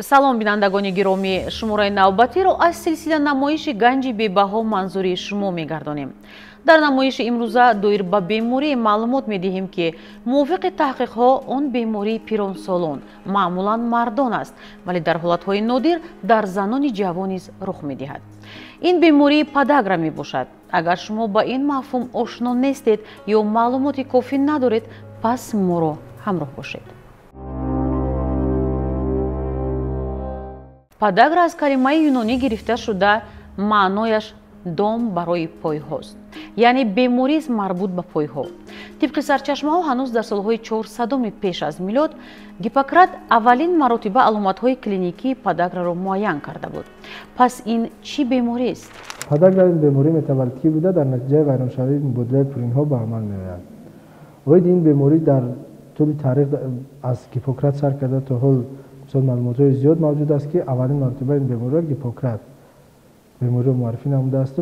Салом, бинандагони гиромӣ, шумораи навбатиро аз силсила намоиши ганҷи бебаҳо манзури шумо мегардонем. Дар намоиши имрӯза доир ба беморӣ маълумот медиҳем, ки мувофиқи таҳқиқҳо он бемории пиронсолон, маъмулан мардон аст, вале дар ҳолатҳои нодир дар занони ҷавон низ рух медиҳад. Ин бемории подагра мебошад. Агар шумо ба ин мафҳум ошно нестед ё маълумоти кофӣ надоред, пас моро ҳамроҳ бошед. Подагра аз калимаи юнонӣ гирифта шуда, маънояш дом барои пойҳост, яъне беморист марбут ба пойҳо. Тибқи сарчашмаҳо, ҳанӯз дар солҳои 400 пеш аз милод Гиппократ аввалин маротиба аломатҳои клиникии подаграро муайян карда буд. Пас ин чӣ беморист? Подагра ин бемории метаболикӣ буда, дар натиҷаи вайроншавии мубодилаи пуринҳо ба амал меояд. Оиди ин беморӣ дар тӯли таърих аз Гиппократ сар карда то ҳол маълумотҳои зиёд мавҷуд аст, ки аввалин маротиба ин бемориро Гиппократ бемориро муаррифӣ намудааст,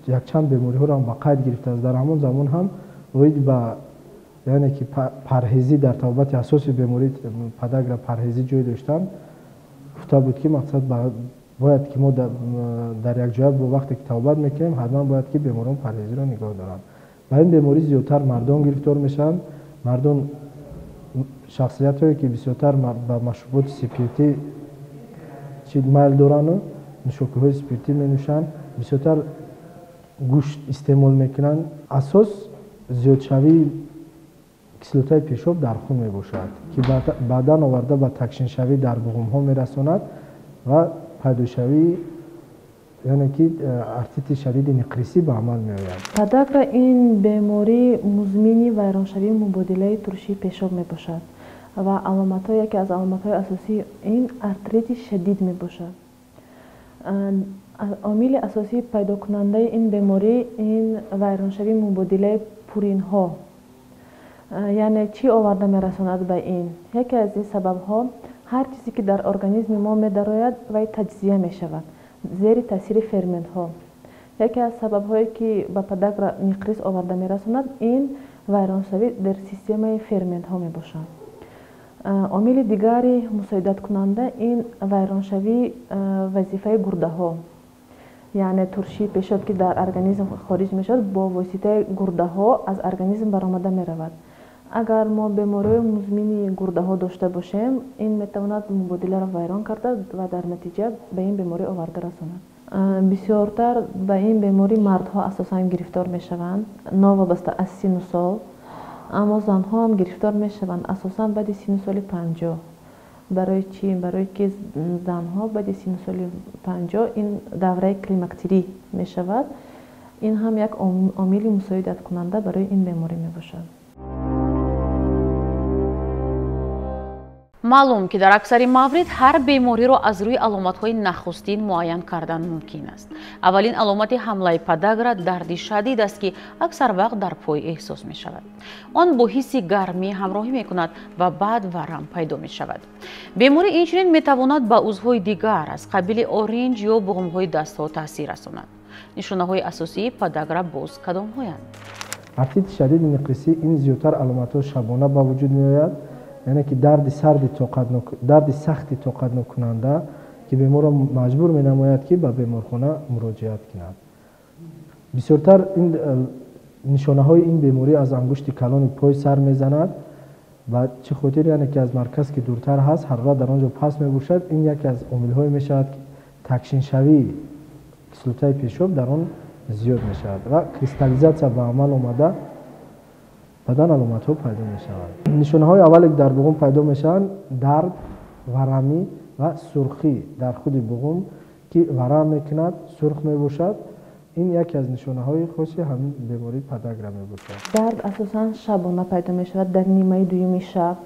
якчанд бемориҳоро ҳам ба қайд гирифтааст. Дар ҳамон замон ҳам оид ба, яъне ки парҳезӣ дар табобати асоси бемории подагра парҳезӣ ҷой доштан гуфта буд, ки мақсад бояд ки мо дар якҷоя бо вақте ки табобат мекунем, ҳатман бояд ки беморон парҳезиро нигоҳ доранд. Ба ин беморӣ зиёдтар мардон гирифтор мешаванд. Мардон шахсиятҳое ки бисёртар ба машруботи спиртӣ майл дорану нӯшокиҳои спиртӣ менӯшанд, бисёртар гӯшт истеъмол мекунанд. Асос зиёдшавии кислотаи пешоб дар хун мебошад, ки баъдан оварда ба такшиншавӣ дар буғумҳо мерасонад ва пайдошавии, яъне ки артрити шадиди неқрисӣ ба амал меояд. Подагра ин бемории музмини вайроншавии мубодилаи туршии пешоб мебошад ва аломатҳо, яке аз аломатҳои асосии ин артрити шадид мебошад. Омили асосии пайдокунандаи ин беморӣ ин вайроншавии мубодилаи пуринҳо. Яъне чӣ оварда мерасонад ба ин? Яке аз ин сабабҳо, ҳар чизе ки дар организми мо медарояд, вай таҷзия мешавад зери таъсири ферментҳо. Яке аз сабабҳое ки ба подагра неқрис оварда мерасонад, ин вайроншавӣ дар системаи ферментҳо мебошад. Омили дигари мусоидаткунанда ин вайроншавии вазифаи гурдаҳо, яъне туршии пешоб ки дар организм хориҷ мешавад, бо воситаи гурдаҳо аз организм баромада меравад. Агар мо бемориҳои музмини гурдаҳо дошта бошем, ин метавонад мубодиларо вайрон карда ва дар натиҷа ба ин беморӣ оварда расонад. Бисёртар ба ин беморӣ мардҳо асосан гирифтор мешаванд, новобаста аз сину сол, аммо занҳо ҳам гирифтор мешаванд асосан баъди сину соли 50. Барои чӣ? Барои ки занҳо баъди сину соли 50 ин давраи климактерӣ мешавад. Ин ҳам як омили мусоидаткунанда барои ин беморӣ мебошад. Маълум ки дар аксари маврид ҳар бемориро аз рӯи аломатҳои нахустин муайян кардан мумкин аст. Аввалин аломати ҳамлаи подагра дарди шадид аст, ки аксар вақт дар пой эҳсос мешавад. Он бо ҳисси гармӣ ҳамроҳӣ мекунад ва баъд варам пайдо мешавад. Беморӣ инчунин метавонад ба узвҳои дигар аз қабили оринҷ ё буғумҳои дастҳо таъсир расонад. Нишонаҳои асосии подагра боз кадомҳоянд? Артрити шадиди неқрисӣ ин зиёдтар аломатҳо шабона ба вуҷуд меояд, яъне ки дарди дарди сахти тоқатнокунанда, ки беморро маҷбур менамояд, ки ба беморхона муроҷиат кунад. Бисёртар ин нишонаҳои ин беморӣ аз ангушти калони пой сар мезанад ва чӣ хотир, яъне ки аз марказ ки дуртар ҳаст, ҳарорат дар он ҷо паст мебошад. Ин яке аз омилҳое мешавад, ки такшиншавии кислотаи пешоб дар он зиёд мешавад ва кристаллизатсия ба амал омада баъдан аломатҳо пайдо мешаванд. Нишонаҳои аввале ки дар буғум пайдо мешаванд, дард, варамӣ ва сурхӣ дар худи буғум, ки варам мекунад, сурх мебошад. Ин яке аз нишонаҳои хоси ҳамин бемории подагра мебошад. Дард асосан шабона пайдо мешавад, дар нимаи дуюми шаб.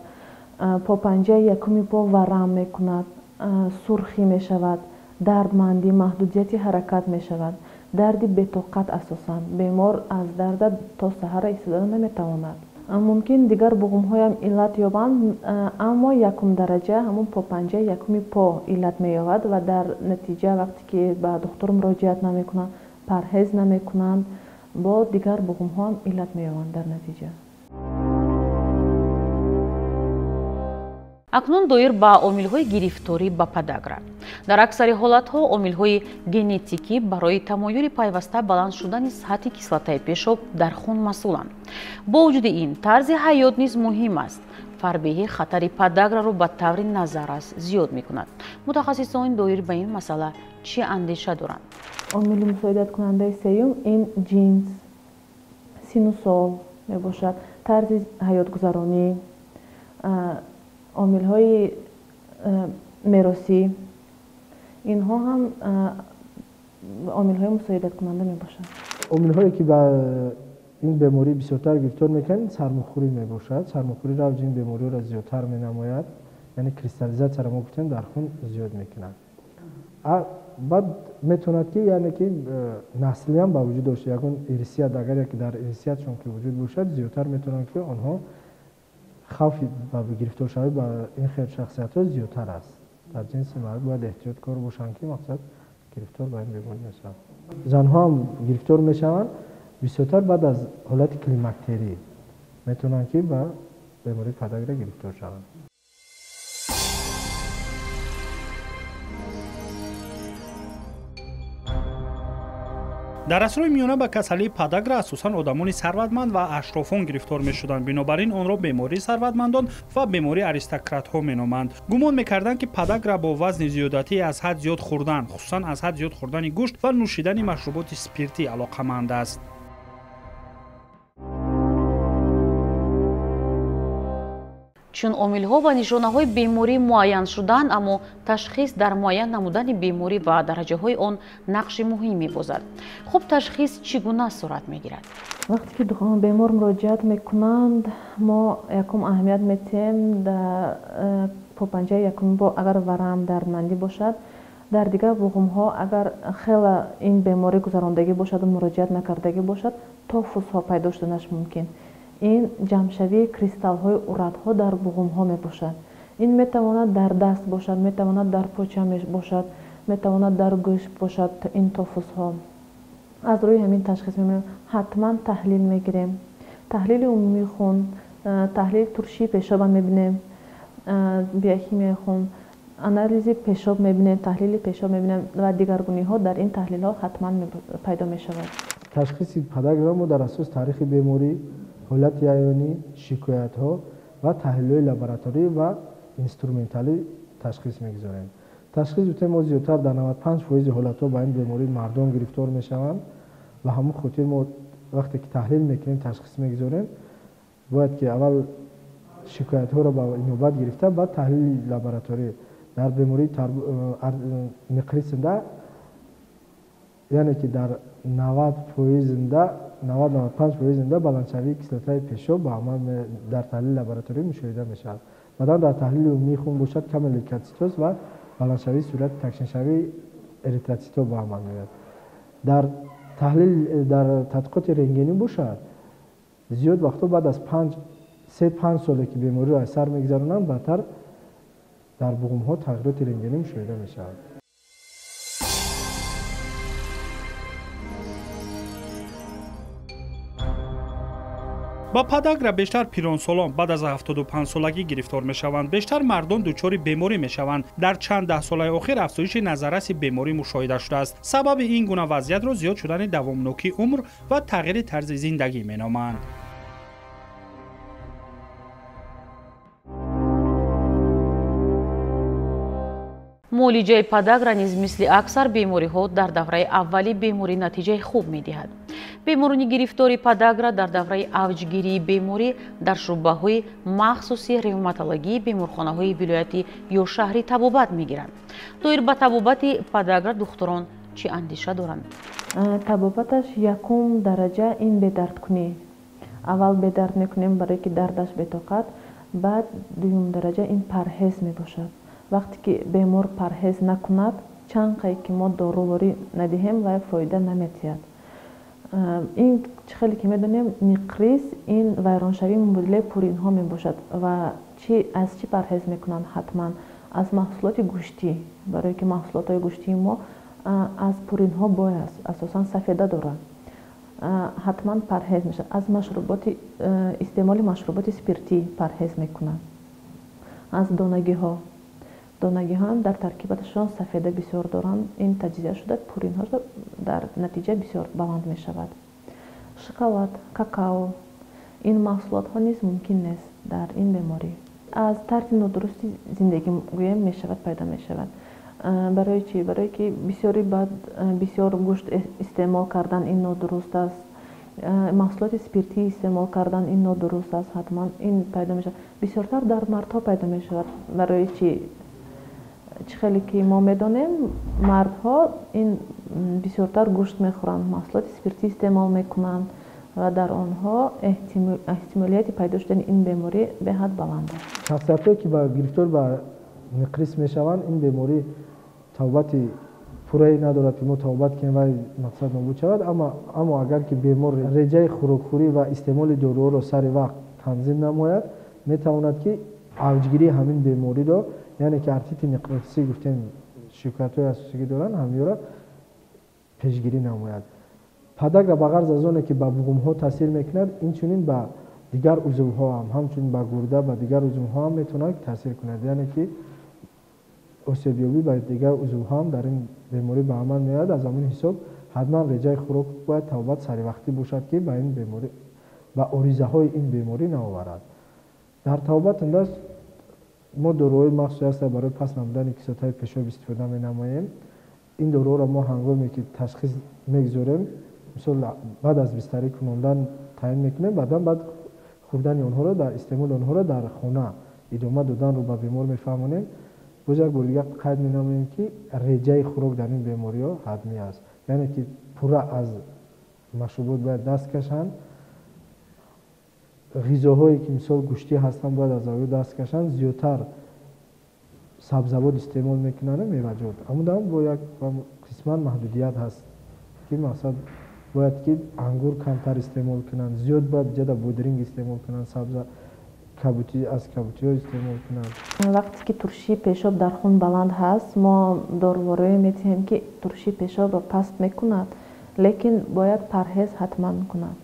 Попанҷаи якуми по варам мекунад, сурхӣ мешавад, дардмандӣ, маҳдудияти ҳаракат мешавад. Дарди бетоқат асосан. Бемор аз дарда то саҳара истода наметавонад. Мумкин дигар буғумҳоям иллат ёбанд, аммо якум дараҷа ҳамун попанҷаи якуми по иллат меёбад ва дар натиҷа вақте ки ба духтур муроҷиат намекунанд, парҳез намекунанд, бо дигар буғумҳоам иллат меёбанд дар натиҷа. Акнун доир ба омилҳои гирифторӣ ба подагра. Дар аксари ҳолатҳо омилҳои генетикӣ барои тамоюли пайваста баланд шудани сатҳи кислотаи пешоб дар хун масъуланд. Бо вуҷуди ин, тарзи ҳаёт низ муҳим аст. Фарбеҳӣ хатари подаграро ба таври назаррас зиёд мекунад. Мутахассисон доир ба ин масъала чӣ андеша доранд? Омили мусоидаткунандаи сеюм ин ҷинс, сину сол мебошад, тарзи ҳаётгузаронӣ, омилҳои меросӣ, инҳо ҳам омилҳои мусоидаткунанда мебошанд. Омилҳое ки ба ин беморӣ бисёртар гирифтор мекунанд, сармохӯрӣ мебошад. Сармохӯрӣ равҷи ин бемориро зиёдтар менамояд, яъне кристаллизатсияро мо гуфтем дар хун зиёд мекунад. Баъд метавонад ки яъне ки наслиам ба вуҷуд дошта, ягон ирсият, агар яке дар ирсиятшон ки вуҷуд бошад, зиёдтар метавонанд ки онҳо хавфи ба гирифторшавӣ ба ин хел шахсиятҳо зиёдтар аст. Дар ҷинси мард бояд эҳтиёткор бошанд ки мақсад гирифтор ба ин беморӣ нашаванд. Занҳо ҳам гирифтор мешаванд бисёртар баъд аз ҳолати климактерӣ метавонанд ки ба бемории подагра гирифтор шаванд. Дар асрҳои миёна ба касалии подагра асосан одамони сарватманд ва ашрофон гирифтор мешуданд. Бинобар ин онро бемории сарватмандон ва бемории аристократҳо меноманд. Гумон мекарданд, ки подагра бо вазни зиёдатӣ аз ҳад зиёд хӯрдан, хусусан аз ҳад зиёд хӯрдани гӯшт ва нӯшидани машруботи спиртӣ алоқаманд аст. Чун омилҳо ва нишонаҳои беморӣ муайян шуданд, аммо ташхис дар муайян намудани беморӣ ва дараҷаҳои он нақши муҳим мебозад. Хуб, ташхис чӣ гуна сурат мегирад? Вақте ки бемор муроҷиат мекунанд, мо якум аҳамият метиҳем дар попанҷаи якум, агар варам дардмандӣ бошад, дар дигар буғумҳо агар хела ин беморӣ гузарондагӣ бошаду муроҷиат накардагӣ бошад, тофусҳо пайдо шуданаш мумкин. Ин ҷамъшавии кристаллҳои уратҳо дар буғумҳо мебошад. Ин метавонад дар даст бошад, метавонад дар поча бошад, метавонад дар гӯш бошад. Ин тофусҳо аз рӯи ҳамин ташхис мемонем. Ҳатман таҳлил мегирем, таҳлили умумии хун, таҳлили туршии пешоба мебинем, биохимияи хун, анализи пешоб мебинем, таҳлили пешоб мебинем ва дигаргуниҳо дар ин таҳлилҳо ҳатман пайдо мешавад. Ташхиси подагра мо дар асоси таърихи беморӣ, ҳолати аёнӣ, шикоятҳо ва таҳлилҳои лабораторӣ ва инструменталӣ ташхис мегузорем. Ташхис гуфтем мо зиёдтар дар 95% ҳолатҳо ба ин беморӣ мардон гирифтор мешаванд ва ҳамон хотир мо вақте ки таҳлил мекунем, ташхис мегузорем, бояд ки аввал шикоятҳоро ба инобат гирифта, баъд таҳлили лабораторӣ дар бемории миқрисинда, яъне ки дар 90%, 90-95% баландшавии кислотаи пешоб ба амал дар таҳлили лабораторӣ мушоҳида мешавад. Баъдан дар таҳлили умумии хун бошад каме лейкоцитоз ва баландшавии суръати такшиншавии эритроцитҳо ба амал меояд. Дар таҳлил дар тадқиқоти рентгенӣ бошад, зиёд вақтҳо баъд аз 3-5 соле ки бемориро аз сар мегузаронанд, баъдтар дар буғумҳо тағйироти рентгенӣ мушоҳида мешавад. Ба подагра бештар пиронсолон баъд аз 75 солагӣ гирифтор мешаванд. Бештар мардон дучори беморӣ мешаванд. Дар чанд даҳсолаи охир афзоиши назарраси беморӣ мушоҳида шудааст. Сабаби ин гуна вазъиятро зиёд шудани давомнокии умр ва тағйири тарзи зиндагӣ меноманд. Муолиҷаи подагра низ мисли аксар бемориҳо дар давраи аввали беморӣ натиҷаи хуб медиҳад. Беморони гирифтори подагра дар давраи авҷгирии беморӣ дар шӯъбаҳои махсуси ревматологии беморхонаҳои вилоятӣ ё шаҳрӣ табобат мегиранд. Доир ба табобати подагра духтурон чӣ андеша доранд? Табобаташ якум дараҷа ин бедардкунӣ. Аввал бедард мекунем, барое ки дардаш бетоқат. Баъд дуюм дараҷа ин парҳез мебошад. Вақте ки бемор парҳез накунад, чанд қай ки мо доруворӣ надиҳем, вай фоида наметиҳад. Ин чӣ хеле ки медонем, ниқрис ин вайроншавии мубодилаи пуринҳо мебошад. Ва аз чӣ парҳез мекунанд? Ҳатман аз маҳсулоти гӯштӣ, барое ки маҳсулотҳои гӯштии мо аз пуринҳо бой аст, асосан сафеда дорад. Ҳатман парҳез мешавад. Аз машруботи, истеъмоли машруботи спиртӣ парҳез мекунанд. Аз донагиҳо. Донагиҳо ҳам дар таркибаташон сафеда бисёр доранд. Ин таҷзия шуда, пуринҳо дар натиҷа бисёр баланд мешавад. Шоколад, какао, ин маҳсулотҳо низ мумкин нест дар ин беморӣ. Аз тарзи нодурусти зиндагӣ гӯем мешавад, пайдо мешавад. Барои чӣ? Барое ки бисёри бад бисёр гӯшт истеъмол кардан ин нодуруст аст. Маҳсулоти спиртӣ истеъмол кардан ин нодуруст аст, ҳатман ин пайдо мешавад. Бисёртар дар мардҳо пайдо мешавад. Барои чӣ? Чӣ хеле ки мо медонем, мардҳо ин бисёртар гӯшт мехӯранд, маҳсулоти спиртӣ истеъмол мекунанд ва дар онҳо эҳтимолияти пайдо шудани ин беморӣ беҳад баланд аст. Шахсиятҳое ки гирифтор ба нақрис мешаванд, ин беморӣ тавбати пуррае надорад ки мо тавбат кунем ва мақсад нобуд шавад, аммо агар ки бемор реҷаи хӯрокхӯрӣ ва истеъмоли доруҳоро сари вақт танзим намояд, метавонад ки авҷгирии ҳамин бемориро, яъне ки артити некротисӣ гуфтем шикоятҳои асосигӣ доранд, ҳаминро пешгирӣ намояд. Подагра ба ғарз аз оне ки ба буғумҳо таъсир мекунад, инчунин ба дигар узвҳо ҳам, ҳамчунин ба гурда, ба дигар узвҳо ҳам метавонад таъсир кунад, яъне ки осебёбӣ ба дигар узвҳо ҳам дар ин беморӣ ба амал меояд. Аз ҳамин ҳисоб ҳатман реҷаи хӯрок бояд тавбат саривақтӣ бошад, ки ба ин беморӣ, ба оризаҳои ин беморӣ наоварад. Дар тавбат индаст мо доруҳои махсусе ҳастанд барои паст намудани кислотаи пешоб истифода менамоем. Ин доруҳоро мо ҳангоме ки ташхис мегузорем, мисол баъд аз бистарӣ кунондан таъин мекунем, баъдан баъд хӯрдани онҳоро, дар истеъмоли онҳоро дар хона идома доданро ба бемор мефаҳмонем. Боз як бор дигар қайд менамоем ки реҷаи хӯрок дар ин бемориҳо ҳатмӣ аст, яъне ки пурра аз машрубот бояд даст кашанд, ғизоҳое ки мисол гӯштӣ ҳастанд бояд аз он даст кашанд, зиёдтар сабзавот истеъмол мекунанд, меваҷот. Аммо бо як қисман маҳдудият ҳаст ки мақсад бояд ки ангур камтар истеъмол кунанд, зиёд бояд ҷада бодринг истеъмол кунанд, сабза кабутӣ аз кабутиҳо истеъмол кунанд. Вақте ки туршии пешоб дар хун баланд ҳаст, мо доруворое метиҳем ки туршии пешобро паст мекунад, лекин бояд парҳез ҳатман кунад.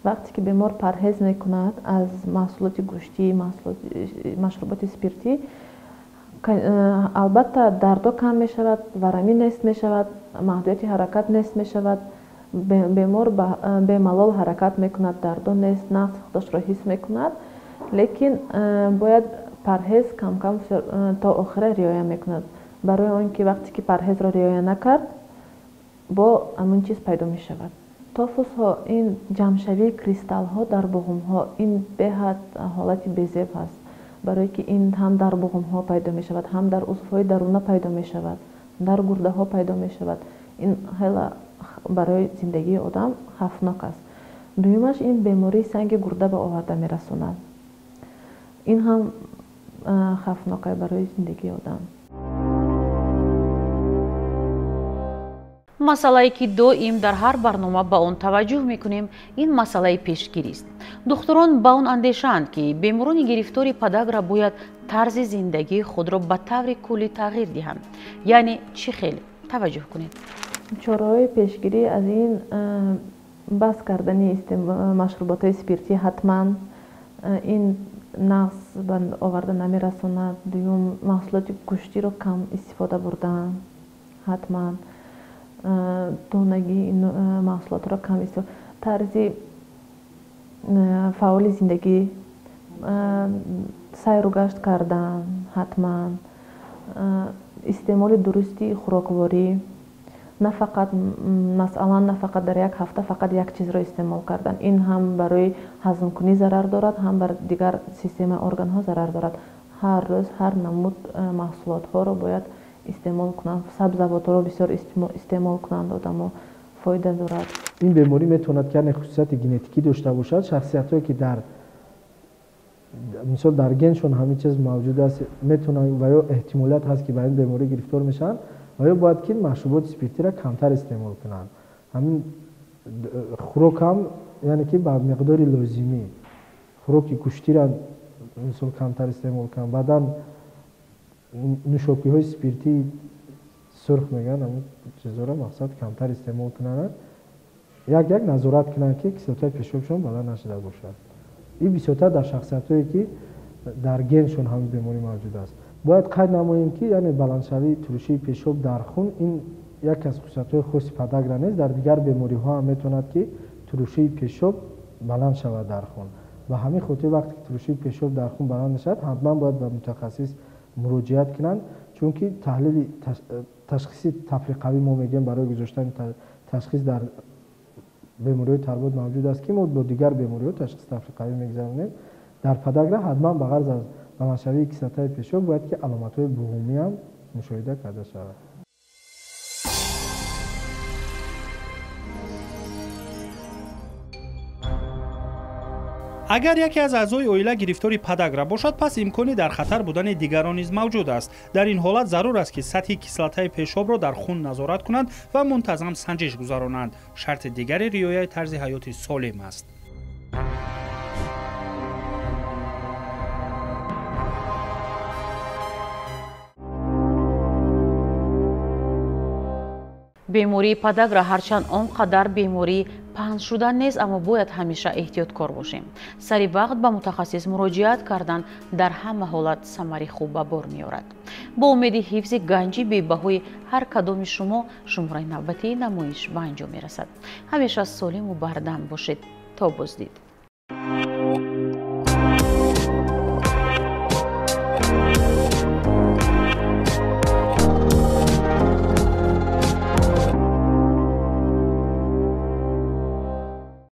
Вақте ки бемор парҳез мекунад аз маҳсулоти гӯштӣ, машруботи спиртӣ, албатта дардо кам мешавад, варамӣ нест мешавад, маҳдудияти ҳаракат нест мешавад, бемор бемалол ҳаракат мекунад, дардо нест, нафс худашро ҳис мекунад, лекин бояд парҳез камкам то охира риоя мекунад. Барои он ки вақте ки парҳезро риоя накард, бо ҳамин чиз пайдо мешавад. Тофусҳо ин ҷамъшавии кристаллҳо дар буғумҳо, ин беҳад ҳолати безеб аст, барое ки ин ҳам дар буғумҳо пайдо мешавад, ҳам дар узвҳои даруна пайдо мешавад, дар гурдаҳо пайдо мешавад. Ин хеле барои зиндагии одам хавфнок аст. Дуюмаш ин бемории санги гурда ба оварда мерасонад. Ин ҳам хавфнок аст барои зиндагии одам. Масъалае ки доим дар ҳар барнома ба он таваҷҷӯҳ мекунем, ин масъалаи пешгирист. Духтурон ба он андешаанд, ки беморони гирифтори подагра бояд тарзи зиндагии худро ба таври куллӣ тағйир диҳанд. Яъне чӣ хел? Таваҷҷӯҳ кунед. Чораҳои пешгирӣ аз ин бас кардани машруботҳои спиртӣ ҳатман, ин нағз ба оварда намерасонад. Дуюм, маҳсулоти гӯштиро кам истифода бурдан ҳатман, донагии маҳсулотро кам истифода, тарзи фаъоли зиндагӣ, сайру гашт кардан ҳатман, истеъмоли дурусти хӯрокворӣ, на фақат масалан на фақат дар як ҳафта фақат як чизро истеъмол кардан, ин ҳам барои ҳазмкунӣ зарар дорад, ҳам бар дигар системаи органҳо зарар дорад. Ҳар рӯз ҳар намуд маҳсулотҳоро бояд истеъмол кунанд, сабзавотҳоро бисёр истеъмол кунанд, одамо фоида дорад. Ин беморӣ метавонад ки яъне хусусияти генетикӣ дошта бошад. Шахсиятҳое ки дар мисол дар геншон ҳамин чиз мавҷуд аст, метавонанд ва ё эҳтимолият ҳаст ки ба ин беморӣ гирифтор мешаванд, ва ё бояд ки машруботи спиртиро камтар истеъмол кунанд. Ҳамин хӯрок ҳам яъне ки ба миқдори лозимӣ хӯроки гӯштиро мисол камтар истеъмол кунанд, баъдан нӯшокиҳои спиртии сурх мегӯянд, ҳамин чизҳоро мақсад камтар истеъмол кунанд, як назорат кунанд ки кислотаи пешобшон баланд нашуда бошад. Ин бисёртар дар шахсиятҳое ки Дар геншон ҳамин беморӣ мавҷуд аст. Бояд қайд намоем, ки яъне баландшавии турушии пешоб дар хун ин як аз хусусиятҳои хоси подагра нест. Дар дигар бемориҳо ҳам метавонад, ки турушии пешоб баланд шавад дар хун. Ба ҳамин хотир вақте ки турушии пешоб дар хун баланд мешавад, ҳатман бояд ба мутахассис муроҷиат кунанд, чунки таҳлили ташхиси тафриқавӣ мо мегӯем барои гузоштани ташхис дар бемориҳои тарбот мавҷуд аст, ки мо бо дигар бемориҳо ташхиси тафриқавӣ мегузаронем. Дар подагра ҳатман ба ғарз аз баландшавии кислотаи пешоб бояд ки аломатҳои буғумӣ ҳам мушоҳида карда шавад. Агар яке аз аъзои оила гирифтори подагра бошад, пас имкони дар хатар будани дигарон низ мавҷуд аст. Дар ин ҳолат зарур аст, ки сатҳи кислотаи пешобро дар хун назорат кунанд ва мунтазам санҷиш гузаронанд. Шарти дигари риояи тарзи ҳаёти солим аст. Бемории подагра ҳарчанд он қадар бемории паҳншуда нест, аммо бояд ҳамеша эҳтиёткор бошем. Сари вақт ба мутахассис муроҷиат кардан дар ҳама ҳолат самари хуб ба бор меорад. Бо умеди ҳифзи ганҷи бебаҳои ҳар кадоми шумо шумораи навбатии намоиш ба анҷом мерасад. Ҳамеша солиму бардам бошед. То боздид.